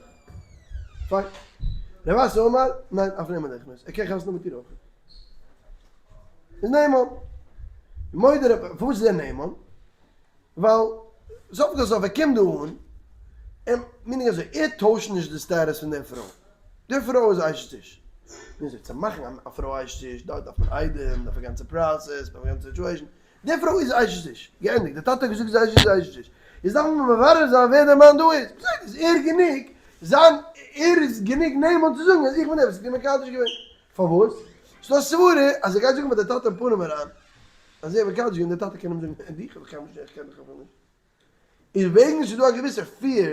פיין. רב אסי אמר, ניין אף נאמן לכנוס, ער קען חתונה האבן מיט איר אויך. איז נאמן. מודה רב, פארוואס איז ער נאמן? ווייל סוף כל סוף ער קומט דא אן, און meaning אזוי, ער טוישט נישט די status פון דער פרוי. די פרוי איז אשת איש. און אזוי צו מאכן א פרוי אשת איש, דארט דארף מען עדים, דארף א גאנצע process, דארף א גאנצע situation. די פרוי איז אשת איש. געענדיגט. די טאטע האט געזאגט זי איז אשת איש, איז אשת איש. יעצט דארף מען מברר זיין ווער דער מאן דא איז. בסדר, איז ער גענוג זיין, ער איז גענוג נאמן צו זאגן אז איך בין דער וואס האט איר מקדש געווען. פארוואס? ס'דא א סברה אז ער גייט זאגן פאר די טאטע אין פנים אריין אז ער האט מקדש געווען, די טאטע קען אים זאגן, דיך האב איך קיינמאל נישט, איך קען דיך אפילו נישט. איז וועגן ס'איז דא א געוויסע fear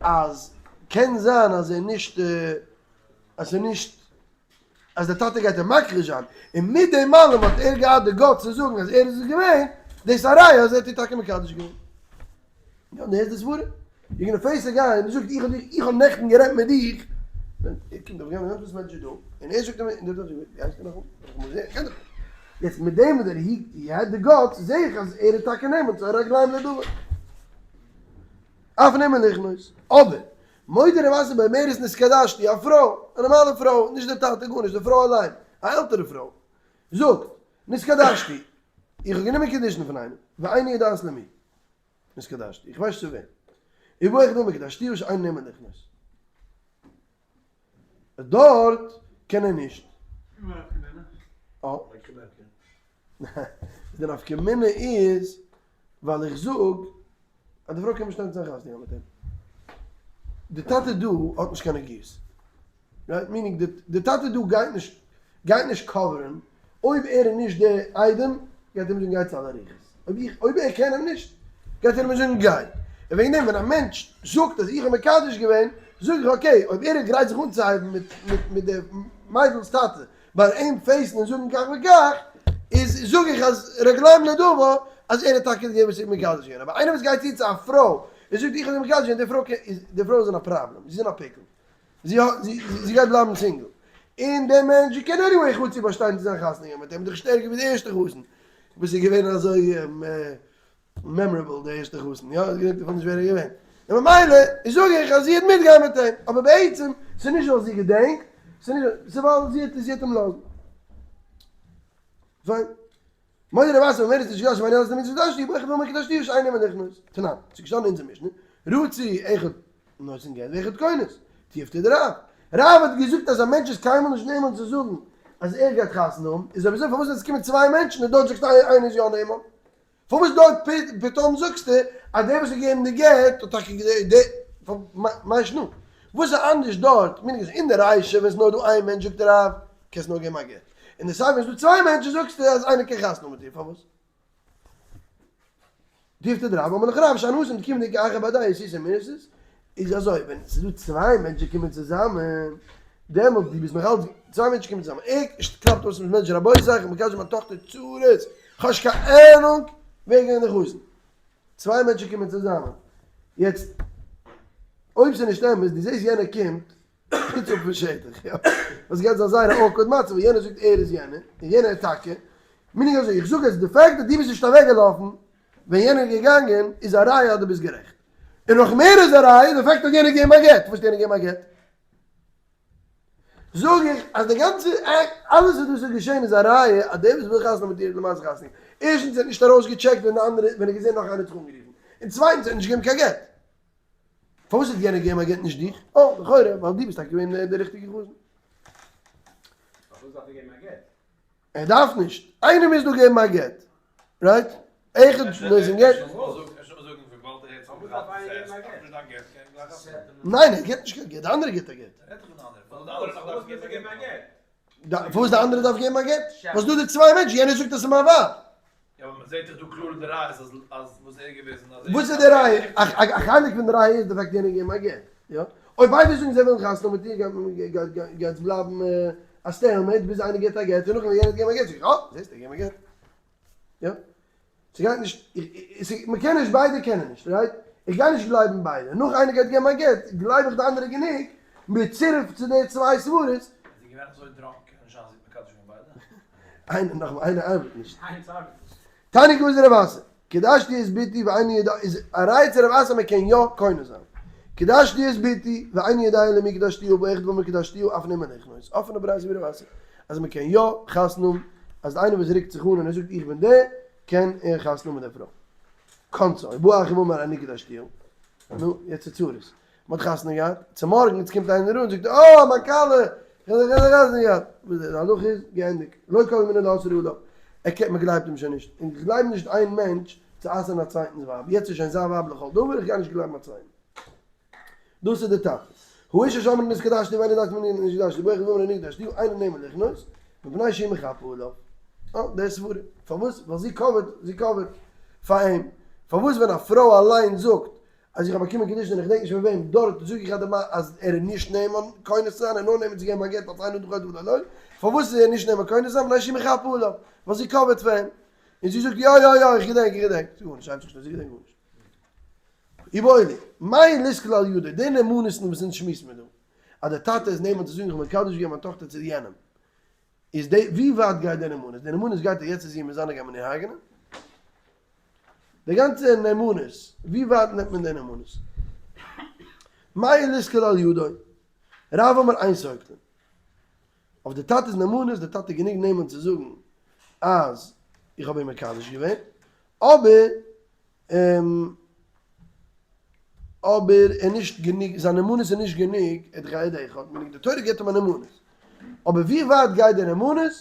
אז קען זיין אז ער נישט אז ס'איז נישט אז די טאטע גייט אים מכחיש זיין, און מיט דעם אלעם האט ער געהאט די guts צו זאגן אז ער איז עס געווען, דאס איז א ראיה אז ער האט איר טאקע מקדש געווען. יא, דאס איז די סברה. You're gonna face a guy און ער זאגט איך האב דיך, איך האב נעכטן גערעדט מיט דיך, ווען ער קומט אויף גיין וואס מענטש איז דא, און ער זאגט אים, און דער זאגט ווי הייסט ער נאכאמאל? איך מוז זעהן, איך קען דיך נישט. יעצט מיט דעם וואס ער he had the guts זעה איך אז ער איז טאקע נאמן צו רגליים לדבר. אף נאמן לכנוס. אבער, מודה רב אסי באומרת נתקדשתי, א פרוי, א נארמאלע פרוי, נישט דער טאטע גארנישט, די פרוי אליין, א עלטערע פרוי, זאגט, נתקדשתי, איך האב גענומען קידושין פון איינעם, ואיני יודעת למי. נתקדשתי, איך ווייס צו וועם. ובא אחד ואמר קדשתיה שאינו נאמן לכנוס. דארט קען ער נישט. אה. די נפקא מינה איז ווייל איך זאג אז די פרוי קען נישט שטיין צו זיין חתונה מיט אים. די טאטע דא האט נישט קיין נגיעות. Right? Meaning די טאטע דא גייט נישט גייט נישט cover ן אויב ער איז נישט די איידעם גייט ער אים זאגן גיי צו אלע רוחות. אויב איך אויב ער קען אים נישט גייט ער אים זאגן גיי. און וועגן דעם ווען א מענטש זאגט אז איך האב מקדש געווען זאג איך okay אויב ער איז גרייט זיך אנצוהייבן מיט מיט מיט די מיידל'ס טאטע ביי אים face ן און זאגן כך וכך, איז זאג איך אז רגליים לדבר אז ער האט טאקע געגעבן וואס איך מקדש געווען, אבער איינער וואס גייט צו צו א פרוי און זאגט איך האב דיר מקדש געווען, די פרוי קען, איז די פרוי איז אין א פראבלעם, זי איז אין א pickle, זי האט, זי זי גייט בלייבן single, און דער מענטש קען anyway חצי באשטיין צו זיין חתונה געהאט מיט אים, איז דאך נישט ערגער ווי די ערשטע חתן וואס איז געווען אזוי memorable די ערשטע חתן, יא, איך געדענק דערפון נישט ווער ער איז געווען, און ממילא זאג איך אז זי האט מיטגיין מיט אים, אבער בעצם ס'איז נישט ווייל זי געדענקט, ס'איז נישט, ס'איז ווייל זי האט זי האט אים לאזן. פיין. מודה רב אסי אומרת נישט געשמ אני אז דאס נישט איך וויל מקדש דיש איינער מיט נכנס. תנן, ס'איז געשטאנען אין אונזער משנה, רצי אחד נותן גט ואחד כונס, תיובתא דרב. רב האט געזאגט אז א מענטש איז קיינמאל נישט נאמן צו זאגן אז ער גייט חתונה האבן, איז אויב אזוי פארוואס ווען עס קומען צוויי מענטשן און דארט זאגסטו איינער איז יא נאמן? פארוואס דארט פתאום זאגסטו אז דער וואס האט געגעבן די גט האט טאקע די מאי שנא? וואס איז אנדערש דארט? מיינט נישט אין די רישא ווען עס איז נאר דא איין מענטש זאגט דער רב קענסט נאר געבן א גט, אין די סיפא ווען עס איז דא צוויי מענטשן זאגסטו אז איינער קען חתונה האבן מיט איר פארוואס? תיובתא דרב אמר לך רב שאני התם דכיון דאיכא אחר בהדייהו איתותא מירתת איז אזוי ווען עס איז דא צוויי מענטשן קומען צוזאמען דעמאלט דו ביסט נאך אלץ צוויי מענטשן קומען צוזאמען ער קלאפט אויס מיט מענטשן רבותי איך בין מקדש מיין טאכטער צרות איך האב נישט קיין אהנונג ווער געווען די חתן צוויי מענטשן קומען צוזאמען יעצט אויב ס'איז נישט אמת דו זעסט יענער קומט חוץ אויפן שטח, יא. וואס גייט זיין זייער א awkward מצב, ווען יענער זאגט ער איז יענער, און יענער איז טאקע, meaning אזוי, איך זאג אז די fact אז דו ביסט נישט אוועקגעלאפן ווען יענער איז געגאנגען איז א ראיה אז דו ביסט גערעכט. און נאך מער איז א ראיה די fact אז יענער געגעבן א גט. וואס האט יענער געגעבן א גט? זאג איך אז די גאנצע אלעס וואס דאס איז געשען איז א ראיה אז דער וואס וויל חתונה מיט דיר האט למעשה חתונה. ערשטנס ער האט נישט ארויסגעטשעקט ווען די אנדערע ווען ער האט געזען נאך איינער האט זיך אנגערופן. און צווייטנס ער האט נישט געגעבן קיין גט. פארוואס האט יענער געגעבן א גט נישט דיך? אה, לכאורה ווייל דו ביסט טאקע געווען דער ריכטיגער חתן. פארוואס דארף ער געבן א גט? ער דארף נישט, איינער מוז דא געבן א גט, right? אחד נותן גט. ניין ער געבט נישט קיין גט, די אנדערע געבט א גט. פארוואס די אנדערע דארף געבן א גט? וואס דא די צוויי מענטשן, יענער זאגט אז ס'איז מיין ווייב. יא אבער מ'זעט דאך דא קלאר די ראיה אז אז וואס ער געוויזן אז וואס איז די ראיה? א חלק פון די ראיה איז די fact יענער געבן א גט, יא? אויב ביידע זאגן זיי ווילן חתונה מיט איר גייט עס בלייבן א stalemate ביז איינער געבט א גט און נאכדעם ווען יענער האט געגעבן א גט זאג איך אה זעסט ער געבן א גט. יא? ס'גייט נישט, מ'קען נישט ביידע קענען נישט, right? איך גיי נישט גלייבן ביידע, נאך איינער גייט געבן א גט גלייב איך די אנדערע גענוג, בצירוף צו די צוויי סברות. איז ער געווען אזוי drunk קען נישט זיין זי האט מקדש געווען ביידע. איינער נאכאמאל איינער ארבעט נישט. איינס ארבעט נישט. תניא כוותיה דרב אסי, קדשתי את בתי ואיני יודע איז א ראיה צו רב אסי מען קען יא קונה זיין. קדשתי את בתי ואיני יודע למי קדשתיה ובא אחד ואמר קדשתיה אף נאמן לכנוס. אפענע ברייתא ווי רב אסי אז מען קען יא חתונה האבן אז איינער וואס רוקט זיך אן און ער זאגט איך בין דער קען ער חתונה האבן מיט דער פרוי. כנסה ובא אחר ואמר אני קדשתיה. נו יעצט איז צרות. מען האט חתונה געהאט, צומארגנס קומט איינער אן זאגט אה מיין כלה, איך האב חתונה געהאט, וואס די הלכה איז, געענדיגט, לא כל מיני לאסור עליו, ער קען, מען גלייבט אים שוין נישט, און איך גלייב נישט איין מענטש צו אסר'ן א צווייטנס ווייב, יעצט איז שוין זיין ווייב לכל דבר, איך גיי נישט גלייבן א צווייטן. דאס איז די טאטע. האשה שאמרה נתקדשתי ואיני יודעת למי נתקדשתי, ובא אחד ואמר אני קדשתיה, אינו נאמן לכנוס, מפני שהיא מחפה עליו. אה, די סברה. פארוואס? ווייל זי cover ט, זי cover ט פאר אים. פארוואס ווען א פרוי אליין זאגט אז איך האב באקומען קידושין און איך געדענק נישט פון וועם, דארט זאג איך אז ער איז נישט נאמן כונס צו זיין, ער איז נאר נאמן צו געבן א גט אלס איינער דורך אדער לא, פארוואס איז ער נישט נאמן כונס צו זיין? מפני שהיא מחפה עליו, ווייל זי cover ט פאר אים, און זי זאגט יא יא יא איך געדענק איך געדענק, זאג גארנישט, הייב זיך נישט אן, זי געדענקט גארנישט. איבעיא להו, מהו ליסקל על ידו, די נאמנות'ן וואס אונז שמועסן מיר דא, אז דער טאטע איז נאמן צו זאגן איך האב מקדש געווען מיין טאכטער צו יענעם, איז די ווי ווייט גייט די נאמנות? די נאמנות גייט אז יעצט איז זי מזנה גייט מען איר הרג'נען? די גאנצע נאמנות, ווי ווייט נעמט מען די נאמנות? מהו ליסקל על ידו, רב אמר אין סוקלין. אויף די טאטע'ס נאמנות, די טאטע גענוג נאמן צו זאגן אז איך האב אים מקדש געווען, אבער. אבער ער נישט גענוג, זיין נאמנות איז נישט גענוג, ער האט דאך א עד אחד, מיינט די תורה געבט אים א נאמנות, אבער ווי ווייט גייט די נאמנות,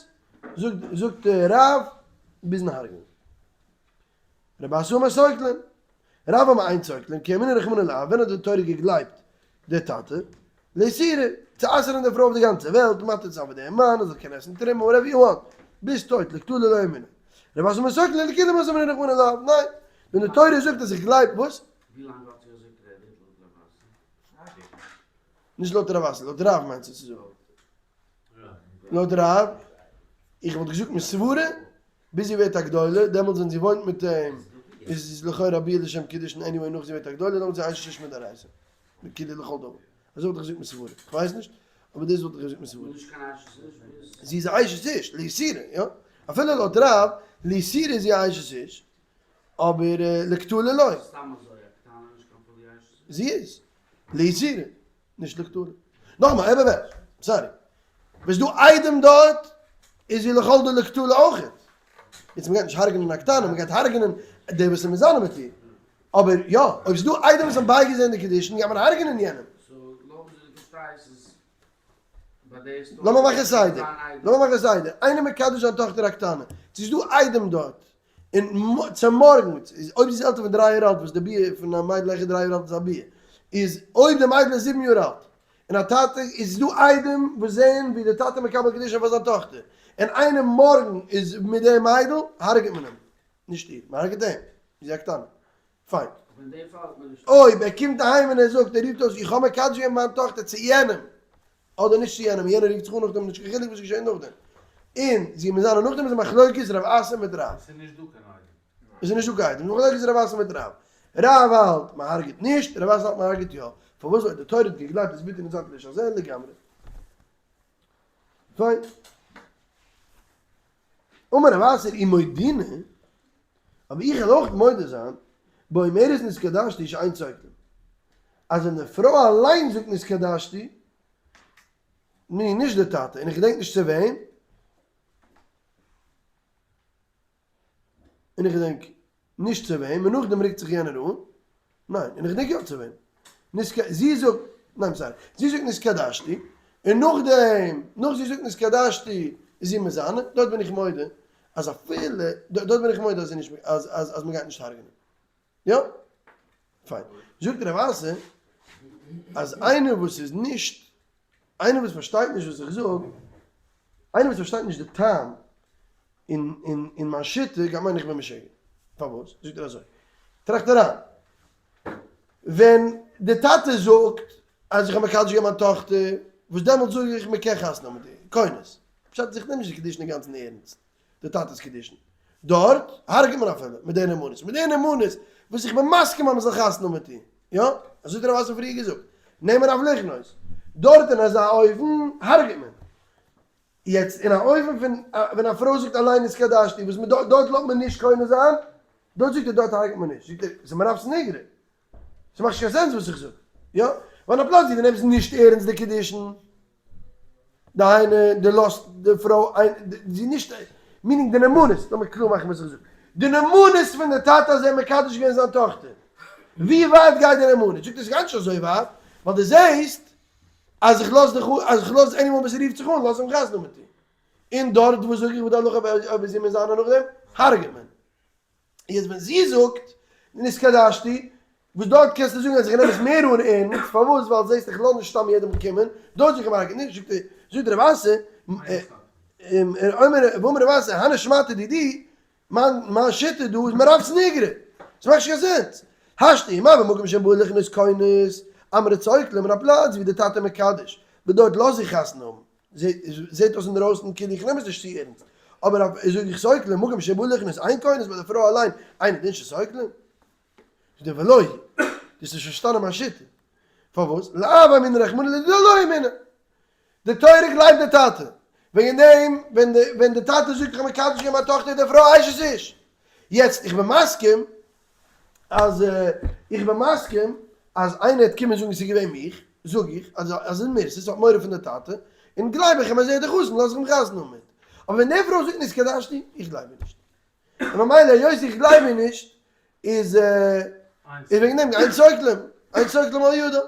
זאגט זאגט רב, ביזן הרג'נען. רב אסי אמר סוקלין, רב אמר אין סוקלין, כי אמינא רחמנא לאב, ווען האט די תורה געגלייבט די טאטע? לאיסורא, צו אסר'ן די פרוי אויף די גאנצע וועלט, מתיר זיין פאר דעם מאן ער זאל קענען עסן תרומה, whatever you want, ביז טויט, לקטלא לא אמינא. רב אסי אמר סוקלין, לקולא מות אמינא רחמנא לאב, ניין, ווען די תורה זאגט אז איך גלייב, וואס? ווי לאנג האט זי אזוי קרעדיט לויט רב אסי? נישט לויט רב אסי, לויט רב מיינסטו צו זאגן. לויט רב, איך וואלט געזאגט מסברה, ביז זי ווערט א גדולה, דעמאלטס ווען זי וואוינט מיט אים איז עס לכאורה א ביאה לשם קידושין anyway נאך זי ווערט א גדולה דעמאלטס איז אשת איש מדאורייתא, כאילו לכל דבר. אזוי וואלט איך געזאגט מסברה, איך ווייס נישט, אבער דאס וואלט איך געזאגט מסברה. זי איז א אשת איש, לאיסורא, יא. אפילו לויט רב, לאיסורא איז זי א אשת איש, אבער לקטלא לא. סתם אזוי א קטנה נישט קיין fully אשת איש? זי איז. לאיסורא. נישט לקטלא. נאכאמאל, אבער ווער? sorry. ווען ס'דא עדים דארט, איז זי לכל דבר לקטלא אויכעט. יעצט מ'גייט נישט הרג'נען א קטנה, מ'גייט הרג'נען דער וואס איז מזנה מיט איר. אבער יא, אויב ס'דא עדים וואס האבן בייגעזען די קידושין, גייט מען הרג'נען יענעם. לאמיר מאכן סדר, לאמיר מאכן סדר, איינער מקדש זיין טאכטער א קטנה, צו ס'איז דא עדים דארט, און צומארגנס, איז אויב זי איז עלטער פון דריי יאר אלט, וואס די ביאה פון א מיידל העכער דריי יאר אלט איז א ביאה, איז אויב די מיידל איז 7 יאר אלט, און א טאטע, איז דא עדים וואס זעען ווי די טאטע מקבל קידושין פאר זיין טאכטער, און איינער מארגן איז מיט די מיידל, הרג'ט מען אים, נישט איר, מען הרג'ט אים, זי איז א קטנה, פיין. אויב ער קומט אהיים און ער זאגט, ער רופט אויס, איך האב מקדש געווען מיין טאכטער צו יענעם, אדער נישט צו יענעם, יענער רופט זיך אן נאכדעם, נישט קיין חילוק וואס איז געשען נאכדעם, און זי מוז זיין נאכדעם איז א מחלוקת רב אסי מיט רב. עס איז נישט דא קיין עדים. עס איז נישט דא קיין עדים, מחלוקת רב אסי מיט רב. רב האלט מען הרג'ט נישט, רב אסי האלט מען הרג'ט יא. פארוואס אויב די תורה האט געגלייבט איז ביטע נישט זיין נישט אזוי לגמרי. פיין. אמר רב אסי ומודינא, אבער איך וועל אויך מודה זיין, באומרת נתקדשתי שאין סוקלין. אז ווען די פרוי אליין זאגט נתקדשתי, ני, נישט די טאטע, און איך געדענק נישט צו וועם, און איך געדענק נישט צו וועם, און נאכדעם רוקט זיך יענער אן, ניין, און איך געדענק יא צו וועם, נתק, זי זאגט, ניין sorry, זי זאגט נתקדשתי, און נאכדעם, נאך זי זאגט נתקדשתי, איז זי מזנה, דארט בין איך מודה, אז אפילו, דארט בין איך מודה אז זי נישט, אז אז אז מ'גייט נישט הרג'נען. יא? פיין. זאגט רב אסי, אז איינער וואס איז נישט, איינער וואס פארשטייט נישט וואס איך זאג, איינער וואס פארשטייט נישט די טעם אין אין אין מיין שיטה, גייט מיינען איך בין משוגע. פארוואס? זאגט ער אזוי, טראכט אריין, ווען די טאטע זאגט אז איך האב מקדש געווען מיין טאכטער, וואס דעמאלטס זאג איך מען קען חתונה האבן מיט איר, כונס. פשט איז איך נעם נישט די קידושין אינגאנצן ערנסט, די טאטע'ס קידושין. דארט הרג'ט מען אפילו, מיט די נאמנות, מיט די נאמנות וואס איך בין מסכים אז מען זאל חתונה האבן מיט איר. יא, אזוי האט רב אסי פריער געזאגט, נעמען אויף לכנוס. דארט אין אזא אופן הרג'ט מען. יעצט אין א אופן פון ווען א פרוי זאגט אליין נתקדשתי וואס מען דארט לאזט מען נישט קונה זיין, דארט זאגט ער דארט הרג'ט מען נישט, זאגט ער ס'איז מרפסן איגרא, ס'מאכט נישט קיין sense וואס איך זאג, יא? ווייל א פלאץ ווי דו נעמסט נישט ערענסט די קידושין, דהיינו דו לאזט די פרוי איין, זי נישט, meaning די נאמנות, לאמיר קלאר מאכן וואס איך זאג, די נאמנות פון די טאטע אז ער האט מקדש געווען זיין טאכטער, ווי ווייט גייט די נאמנות? זאגט ער ס'גייט נישט אזוי ווייט, ווייל דו זעסט אז איך לאז דיך אז איך לאז anyone וואס רופט זיך אן לאז אים חתונה מיט איר. און דארט וואס זאג איך וואס די הלכה אויב איז זי מזנה נאכדעם הרג'ט מען. יעצט ווען זי זאגט נתקדשתי, וואס דארט קענסטו זאגן אז איך נעם עס מער אן ערנסט, פארוואס ווייל זעסט איך לאז נישט סתם יעדעם קומען, דארט זאג איך מ'הרג'ט נישט, זאגט רב אסי, ואמר רב אסי, הני שמעתא דידי, מיין מיין שיטה דא איז מרפסן איגרא. ס'מאכט נישט קיין sense. השתא ומה במקום שבא לכנוס כונס, אמרת סוקלין אין א פלאץ ווי די טאטע מקדש, וואס דארט לאז איך חתונה האבן. זעט אויס אינדרויסן כאילו איך נעם עס נישט צו ערנסט. אבער אויף זאג איך סוקלין, מקום שבא לכנוס אין כונס ביי די פרוי אליין, אינו דין שסוקלין. זאגט ער ולא היא. דו האסט נישט פארשטאנען מיין שיטה. פארוואס? לאו אמינא רחמנא לדידה לא אמינא. די תורה גלייבט די טאטע, וועגן דעם ווען די ווען די טאטע זאגט איך האב מקדש געווען מיין טאכטער די פרוי אשת איש, יעצט איך בין מסכים אז איך בין מסכים אז איינער וועט קומען זאגן ס'איז געווען מיך, זאג איך אז אז איז מיר ס'איז האט מורא פון די טאטע, און גלייב איך אים אז ער איז די חתן לאז איך אים חתונה האבן מיט, אבער ווען די פרוי זאגט נתקדשתי, איך גלייב איר נישט, און ממילא היות איך גלייב איר נישט איז איז וועגן דעם אין סוקלין. אין סוקלין על ידה.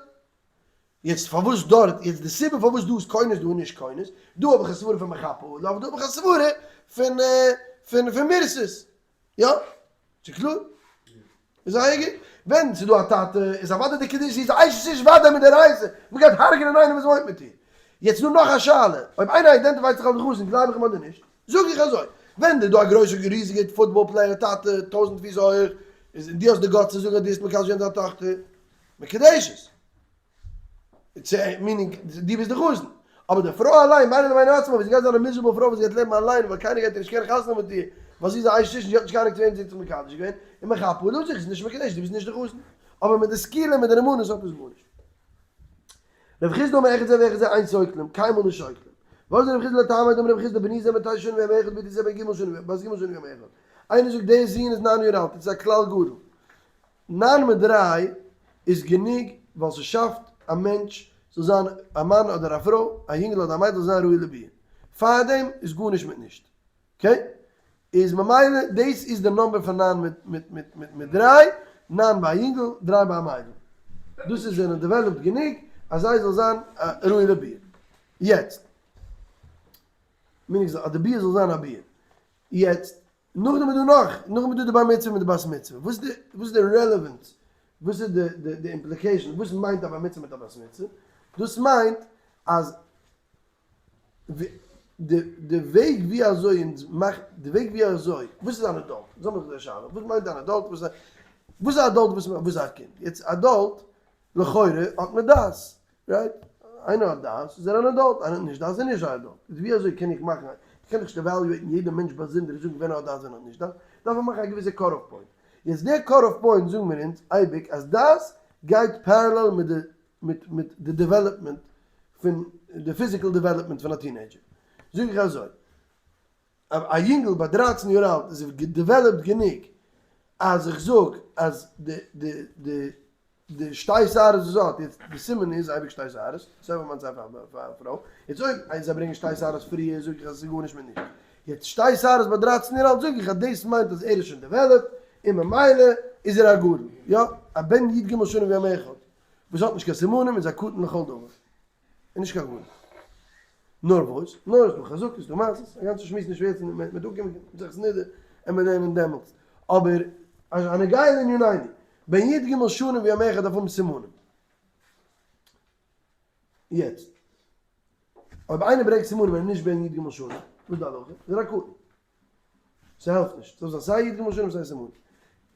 יעצט פארוואס דארט, יעצט די סיבה פארוואס דא איז כונס דא איז נישט כונס, דא האב איך א סברה פון מחפה עליו, דא האב איך א סברה פון פון פון מירתת. יא? ס'איז קלאר? איז זייער גוט. ווען ס'איז דא א טאטע איז אוודאי די קדושה איז אשת איש וודאי מדאורייתא, מ'גייט הרג'נען איינעם וואס וואוינט מיט איר. יעצט איז דא נאך א שאלה, אויב איינער identify ט זיך אלס חתן גלייב איך אים אדער נישט? זאג איך אזוי, ווען איז דא א גרויסע ריזיגע football player טאטע טויזענט פיס הויעך, איז און דו האסט די guts צו זאגן אז דו האסט מקדש געווען דיין טאכטער, מקודשת. meaning דו ביסט די חתן. אבער די פרוי אליין, ביינער לבין עצמה, ווי זי גייט זיין א miserable פרוי וואס גייט לעבן אליין ווייל קיינער גייט איר נישט קענען חתונה האבן מיט איר, ווייל זי איז א אשת איש און זי האט נישט קיין אהנונג צו וועם זי האט זיך מקדש געווען, און מחפה עליו זיך איז נישט מקודשת, דו ביסט נישט די חתן. אבער מיט די סקילה מיט די נאמנות האט עס גארנישט. רב חסדא אמר אחד זה ואחד זה אין סוקלין, קיינמאל נישט סוקלין. ואזדא רב חסדא לטעמיה דאמר רב חסדא בני זה בן תשע שנים ויום אחד בתי זה בן ג' שנים בת ג' שנים ויום אחד. איינער זאגט דער זון איז ניין יאר אלט, עס איז א כלל גדול. ניין מיט דריי איז גענוג ווייל ס'שאפט א מענטש זאל זיין א מאן אדער א פרוי, א יונגל אדער א מיידל זאל זיין ראוי לביאה. פארדעם איז גארנישט מיט נישט. okay? איז ממילא דאס איז די number פון ניין מיט מיט מיט מיט מיט דריי, ניין ביי א יונגל, דריי ביי א מיידל. דאס איז זענען developed גענוג אז זיי זאל זיין ראוי לביאה. יעצט, מיינונג אז די ביאה זאל זיין א ביאה. יעצט, נאכדעם איז דא נאך, נאכדעם איז דא די בר מצוה מיט די בת מצוה. וואס איז די וואס איז די relevance? וואס איז די די די implication? וואס מיינט א בר מצוה מיט א בת מצוה? דאס מיינט אז די די וועג ווי אזוי אונז מאכט די וועג ווי אזוי וואס איז אן adult? זאל מיר די שאלה וואס מיינט אן adult? וואס איז א adult? וואס איז א קינד? יעצט adult לכאורה האט מען דעת, right? איינער האט דעת איז ער אן adult, איינער האט נישט דעת איז ער נישט א adult. איז ווי אזוי קען איך מאכן, איך קען דאך נישט evaluate ן יעדע מענטש באזונדער און זאגן ווען ער האט דעת ווען ער האט נישט דעת, דארף מען מאכן א געוויסע cut off point. יעצט די cut off point זאגן מיר אונז אייביג אז דעת גייט parallel מיט די מיט מיט די development פון די physical development פון א teenager. זאג איך אזוי, א יונגל ביי דרייצן יאר אלט איז ער developed גענוג אז איך זאג אז די די די די שתי שערות וואס האט יעצט די סימן איז אייביג שתי שערות, סיי פאר מאן סיי פאר פרוי, יעצט אויב זיי ברענגען שתי שערות פריער זאג איך אז עס איז גארנישט מיט נישט, יעצט שתי שערות ביי דרייצן יאר אלט זאג איך אז דאס מיינט אז ער איז שוין developed און ממילא איז ער א גדול, יא, א בן י ג שנים ויום אחד וואס האט נישט קיין סימנים איז א קטן לכל דבר, און נישט קיין גדול. נאר וואס? נאר עס דא חזקות, ס'דא מעשות, א גאנצע שמועס נישט ווערט מען דא קומען זיך סנדר און מען לערנען דעמאלטס, אבער הנוגע לענינינו, בן י ג שנים ויום אחד דארף האבן סימנים. יעצט, אויב איינער ברענגט סימנים און נישט בן י ג שנים, וואס איז די הלכה? איז ער א קטן. ס'העלפט נישט. ס'זאל זיין סיי י ג שנים סיי סימנים.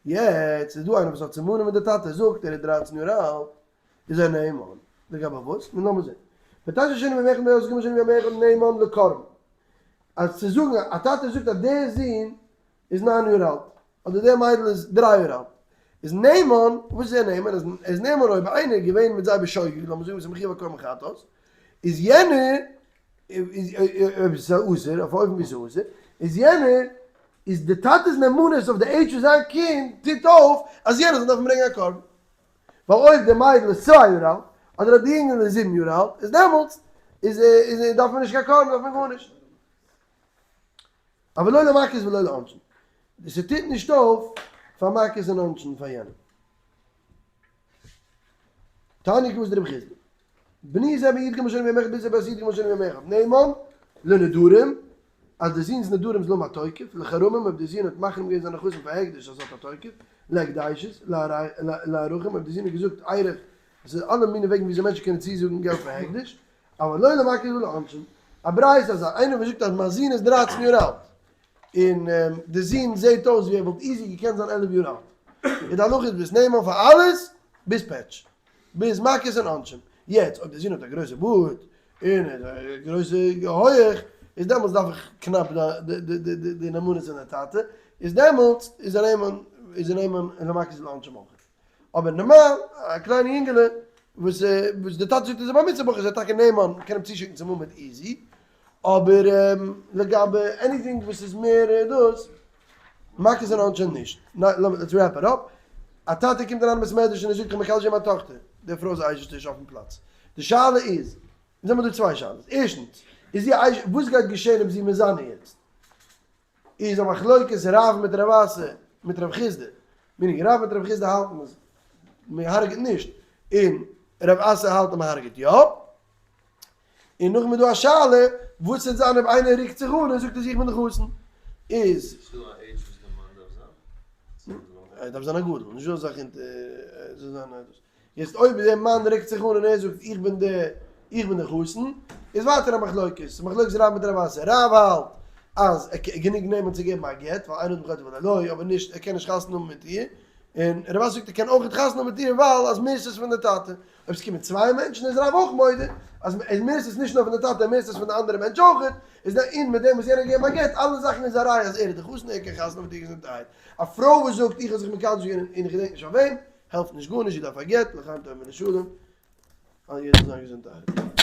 יעצט איז דא איינער וואס האט סימנים און די טאטע זאגט ער איז דרייצן יאר אלט, איז ער נאמן. לגבי וואס? נו לאמיר זען. בתשע שנים ויום אחד בת ג' שנים ויום אחד נאמן לקרבן. אז צו זאגן א טאטע זאגט אז דער זון איז ניין יאר אלט, אדער דער מיידל איז דריי יאר אלט, איז נאמן, וואס איז ער נאמן? ער איז נאמן אויב איינער איז געווען מיט זיי בשוגג, לאמיר זאגן וואס איז מחיוב א קרבן חטאת, איז יענער, אויב עס איז אסור, אויף א אופן ווי עס איז אסור, איז יענער, איז די טאטע'ס נאמנות אויף די עידזש פון זיין קינד טוט אויף אז יענער זאל דארפן ברענגען א קרבן. ווייל אויב די מיידל איז צוויי יאר אלט, אדער אויב די יונגעל איז זיבן יאר אלט, איז דעמאלטס איז איז דארף מען נישט קיין קרבן, דארף מען גארנישט. אבל לא למכות ולא לעונשין. ס'טוט נישט אויף פאר מכות און עונשין פאר יענעם. תניא כוותיה דרב חסדא. בני זה בן י ג שנים ויום אחד בתי זה בת י ג שנים ויום אחד. נאמן לנדרים, אז די זון'ס נדרים זאלן האבן א תוקף, לחרמים אויב די זון האט מחרים געווען זיינע נכסים פאר הקדש אז עס האט א תוקף, להקדשות, לערכים אויב די זון האט געזאגט ערך, עס איז אלע מיני וועגן וויאזוי מענטשן קענען צוזאגן געלט פאר הקדש, אבל לא למכות ולא לעונשין. א ברייתא אז איינער וואס זאגט אז מיין זון איז דרייצן יאר אלט, און די זון זעהט אויס ווי ער וואלט easy געקענט זיין עלף יאר אלט, איז די הלכה איז ביסט נאמן פאר אלעס ביז פעטש, ביז מכות און עונשים. יעצט אויב די זון האט א גרויסע בארד און איז א גרויסע הויעך, איז דעמאלטס דארף איך קנאפ די נאמנות פון די טאטע, איז דעמאלטס איז ער נאמן איז ער נאמן למכות ולעונשים אויך. אבער נארמאל א קליינע יונגעלע וואס וואס די טאטע זאגט איז א בר מצוה בחור איז ער טאקע נאמן, מ'קען אים צושיקן צום עמוד easy, אבער לגבי anything וואס איז מער דאס, מכות און עונשים נישט. לאמיר let's wrap it up. א טאטע קומט אריין אין בית מדרש און ער זאגט איך מקדש מיין טאכטער, די פרוי איז אשת איש אויפן פלאץ. די שאלה איז, אונז האבן דא צוויי שאלות, ערשטנס, איז זי אשת, וואס גייט געשען אויב זי איז מזנה יעצט? איז א מחלוקת רב מיט רב אסי מיט רב חסדא, meaning רב מיט רב חסדא האלטן אז מען הרג'ט נישט, און רב אסי האלט אז מען הרג'ט יא. און נאכדעם איז דא א שאלה, וואס וועט זיין אויב איינער רוקט זיך אן און זאגט אז איך בין די חתן? איז. ס'איז דא א עידזש וואס די מאן דארף זיין? ער דארף זיין א גדול, נישט דא אזא זאך אונטער, זאל זיין א דאס. יעצט אויב דער מאן רוקט זיך אן און ער זאגט איך בין די, איך בין די חתן, איז ווייטער א מחלוקת, ס'איז מחלוקת רב מיט רב אסי, רב האלט אז ער קען גענוג נעמען צו געבן א גט, ווייל אין אדם חוטא ולא לו, אבער נישט, ער קען נישט חתונה האבן מיט איר, און רב אסי זאגט ער קען אויכעט חתונה האבן מיט איר ווייל אז מער ס'איז פון די טאטע. אויב ס'קומען צוויי מענטשן איז רב אויך מודה אז ער מוז עס נישט נאר פון די טאטע ער מוז עס פון די אנדערע מענטש אויך, איז די און מיט דעם וואס יענער האט געגעבן א גט אלע זאכן איז א ראיה אז ער איז די חתן ער קען חתונה האבן מיט איר געזונטערהייט. א פרוי וואס זאגט איך האב זיך מקדש געווען און איך געדענק נישט פאר וועם, העלפט נישט גארנישט זי דארף א גט, לחיים טובים ולשלום, זאל יעדער זיין געזונטערהייט.